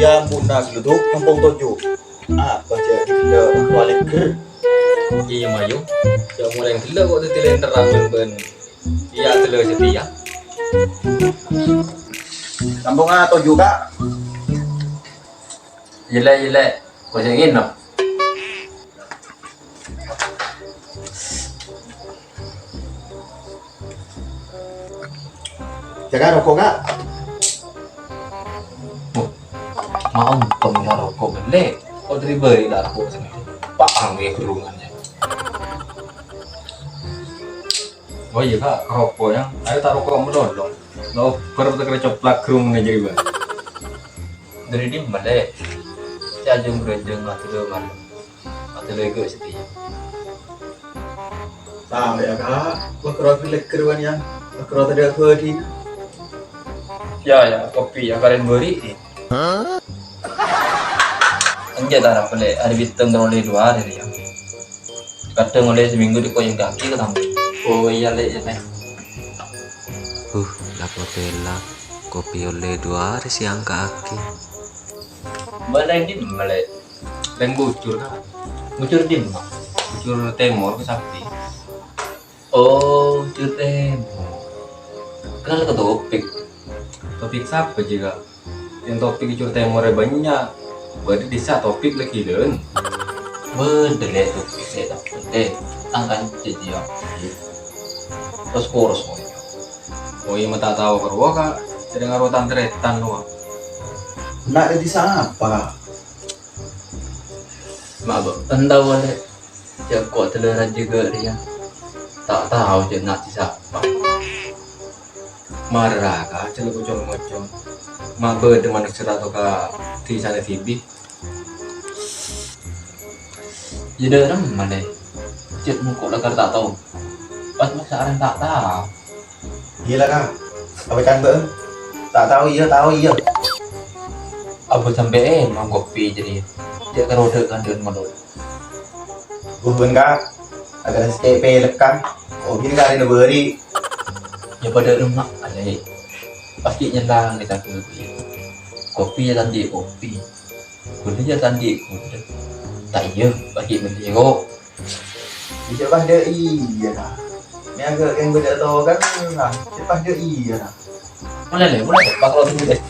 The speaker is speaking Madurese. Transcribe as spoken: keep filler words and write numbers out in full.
Ampon, Nas, lu tuh, kampong toju. Apa jâ' ghellâ' wali ger? Iyâ, Mayu. Jâ' molaè ghellâ' kok dhâddhi lènteran bân, bân. Iyâ, ghellâ' satèya. Kampong toju, Ka'. Iyâ, Lè', iyâ, Lè'. Kok sè ngènom? Jâgâ roko', Ka'. Oh, ma' ontong ya roko' bellè. Kok dhâri bâri' la roko' sènè. Pa'ang ya gerrungan ya. Oh iyâ, Ka', roko' ya. Ayo ta' roko' malolo. Lo, bâr ta' kèra coplak gerrungan jârèya, Bang. Dhâri dimma, Lè'? Sè ajâng-bârâjâng atoro' malem. Atoro' ghâ' satèya. Tahu ya, Ka'. Makro filek keruan ya. Makro tadi aku di. Ya, ya, kopi ya kalian beri. Enjâ' ta' apa, Lè'. Arè biteng terro olle dua hari ya. Kadhâng olle seminggu dikoyong kaki ketemu. Oh iya, Lè', ya, Lè'. Uh, la potela. Kopi olle dua hari siang kaki. Bâlâi dimma, Lè'? Lèng bujur, Ka'. Bujur dimma? Bujur tèmor, Ka', sapi. Oh, bujur tèmor. Kenal ka Topik? Topik sapa jiyâ, Ka'? Yèn Topik bujur tèmorra bânnya'. Berarti dissa' Topik lagi, Lèn. Bâdâ, Lè', Topik sè tak bâdâ. Tangkan jâjâ. Terros poros, pokoknya. Oh, iyâ, ma' ta' tao ka rowa, Ka'. Sèrèng aro tan-tarètan rowa. Na' dhâddhi sapa, Ka'? Ma' bâ'en tao, Lè'. Jâ' kok tella rajâ ghâ' rèya. Ta' tao jâ' na' dhâddhi sapa. Mara, Ka', jâ' la kocong-kocong. Ma' bâdâ manossa ta' tao ka dhisana dhibi'. Yâ, dâ'remma, Lè'. Cè' mongko lakar ta' tao. Pas maksa arèng ta' tao. Iyâ la, Ka'. Apa can bâ'en? Ta' tao iyâ, tao iyâ. Apa sampèyan nongkopi jârèya? Cè' karodhâ' kandhâ'ân malolo. Buh, bâ'en, Ka'. Agak sè pèlek, Ka'. Kopi karèna bâri'. Yâ, padâ remma, Lè'. Pas ghi' nyellang nèka kopi. Kopi yâ ta' andi' kopi. Ghulâ yâ ta' andi' ghulâ. Ta' iyâ, bâgi mèlè, kok. Bisa pas dâ' iyâ, nah. Mè' agak yang bâdâ tokan, nah. Bisa pas dâ' iyâ, nah. Mulai, Lè', mulai. Pas kalau tunggu deh.